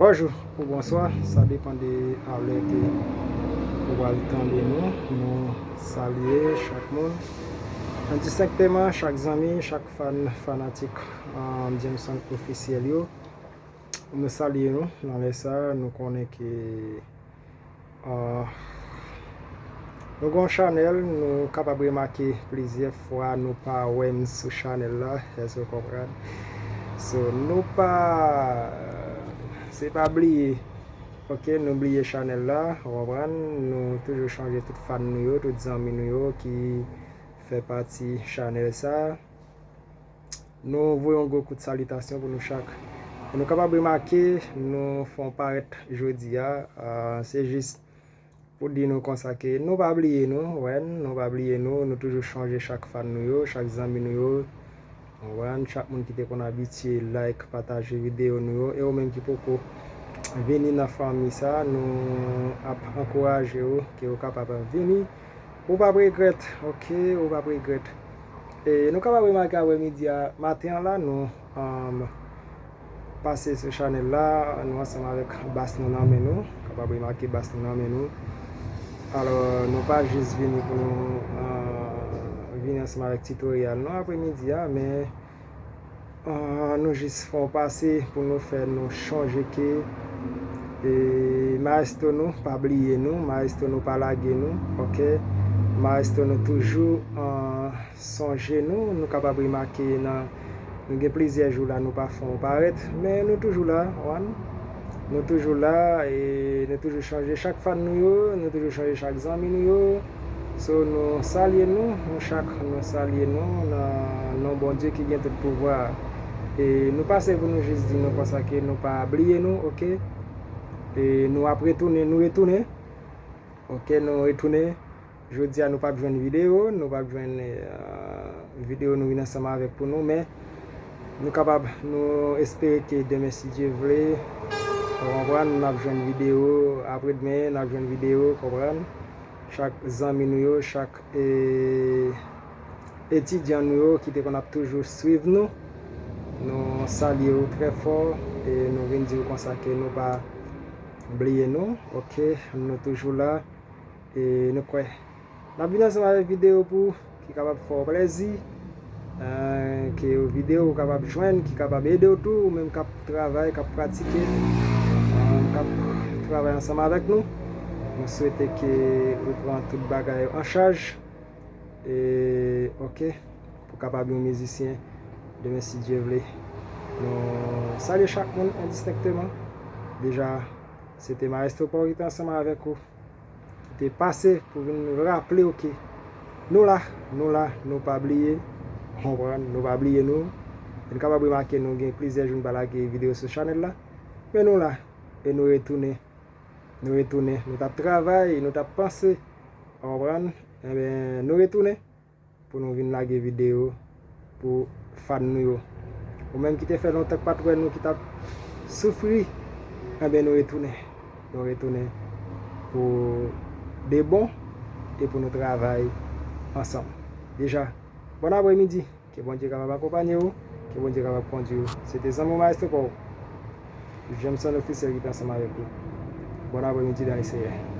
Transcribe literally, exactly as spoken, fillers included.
Bonjou ou bonswa, sa depann de alè ke ou pral tande nou. Nou salye chak moun, endistenkteman chak zanmi, chak fan, fanatik, um, Jameson Officiel yo. Nou salye nou nan lè sa a. Nou konnen ke, uh, nou gen yon chanèl, nou kapab remake plizyè fwa nou pa wè m sou chanèl la, èske w konprann? So, nou pa, se pa bliye, ok, nou bliye chanèl la, w konprann? Nou toujou sonje tout fan nou yo, tout zanmi nou yo ki fè pati chanèl sa a. Nou voye yon gwo kout salitasyon pou nou chak. E nou kapab remake, nou fè yon parèt jodi a, ah, se jis pou di nou konsa ke nou pa bliye nou, wè, nou pa bliye nou, nou toujou sonje chak fan nou yo, chak zanmi nou yo, wè, chak moun ki te konn abitye like, pataje videyo nou yo, e ou menm ki poko vini nan fanmi sa, nou ap ankouraje w ke w kapab vini. Ou p ap regrèt, ok, ou p ap regrèt. E nou kapab remake apre midi a, maten an la, nou, um, pase sou chanèl la, nou ansanm avèk bas nou nan men nou. Kapab remake bas nou nan men nou. Alò, nou pa jis vini pou nou, uh, vini ansanm avèk titoryal nou apre midi a, men, uh, nou jis fè yon pase pou nou fè nou sonje ke, e, maestro nou pa bliye nou, maestro nou pa lage nou, ok? Maestro nou toujou, uh, sonje nou, nou kapab remake nan, nou gen plizyè jou la nou pa fè yon parèt, men nou toujou la, wan. Nou toujou la, e nou toujou sonje chak fan nou yo, nou toujou sonje chak zanmi nou yo. So, nou salye nou, nou chak, nou salye nou nan non Bondye ki gen tout pouvwa. E nou pase pou nou jis di nou konsa ke nou pa bliye nou, ok? E nou ap retounen, nou retounen. Ok, nou retounen. Jodi a nou p ap jwenn videyo, nou p ap jwenn, eh, videyo nou vin ansanm avèk pou nou, men nou kapab, nou espere ke demen, si Dye vle, w konprann, n ap jwenn videyo, apre demen, n ap jwenn videyo, konprann. Chak zanmi nou yo, chak, eh, etidyan nou yo ki te konn ap toujou swiv nou, nou salye w trè fò, e nou vin di w konsa ke nou pa bliye nou, ok, nou toujou la. E nou kwè n ap vin ansanm avèk videyo pou ki kapab fè w plèzi, eh, ke videyo ou kapab jwenn, ki kapab ede w tou, ou menm k ap travay, k ap pratike, eh, k ap travay ansanm avèk nou. Nou swete ke ou pran tout bagay yo an chaj. E, ok, pou kapab yon mizisyen demen, si Dye vle. Nou salye chak moun endistenkteman. Deja, se te Maestro Paul ki te ansanm avèk ou, ki te pase pou vin raple w ke nou la, nou la, nou pa bliye, konprann, nou pa bliye nou. E n kapab remake nou gen plizyè jou n pa lage videyo sou chanèl la, men nou la, e nou retounen, nou retounen, nou t ap travay, nou t ap panse, w konprann, enben, nou retounen pou nou vin lage videyo pou fan nou yo. Ou menm ki te fè lontan k pa t wè nou, ki t ap soufri, enben, nou retounen. Nou retounen pou de bon e pou nou travay ansanm. Deja, bòn apremidi, ke Bondye kapab akonpanye w, ke Bondye kapab kondwi w. Se te zanmi w Maestro Paul, Jameson Officiel ki te ansanm avèk ou. Bòn apremidi dans le Seigneur.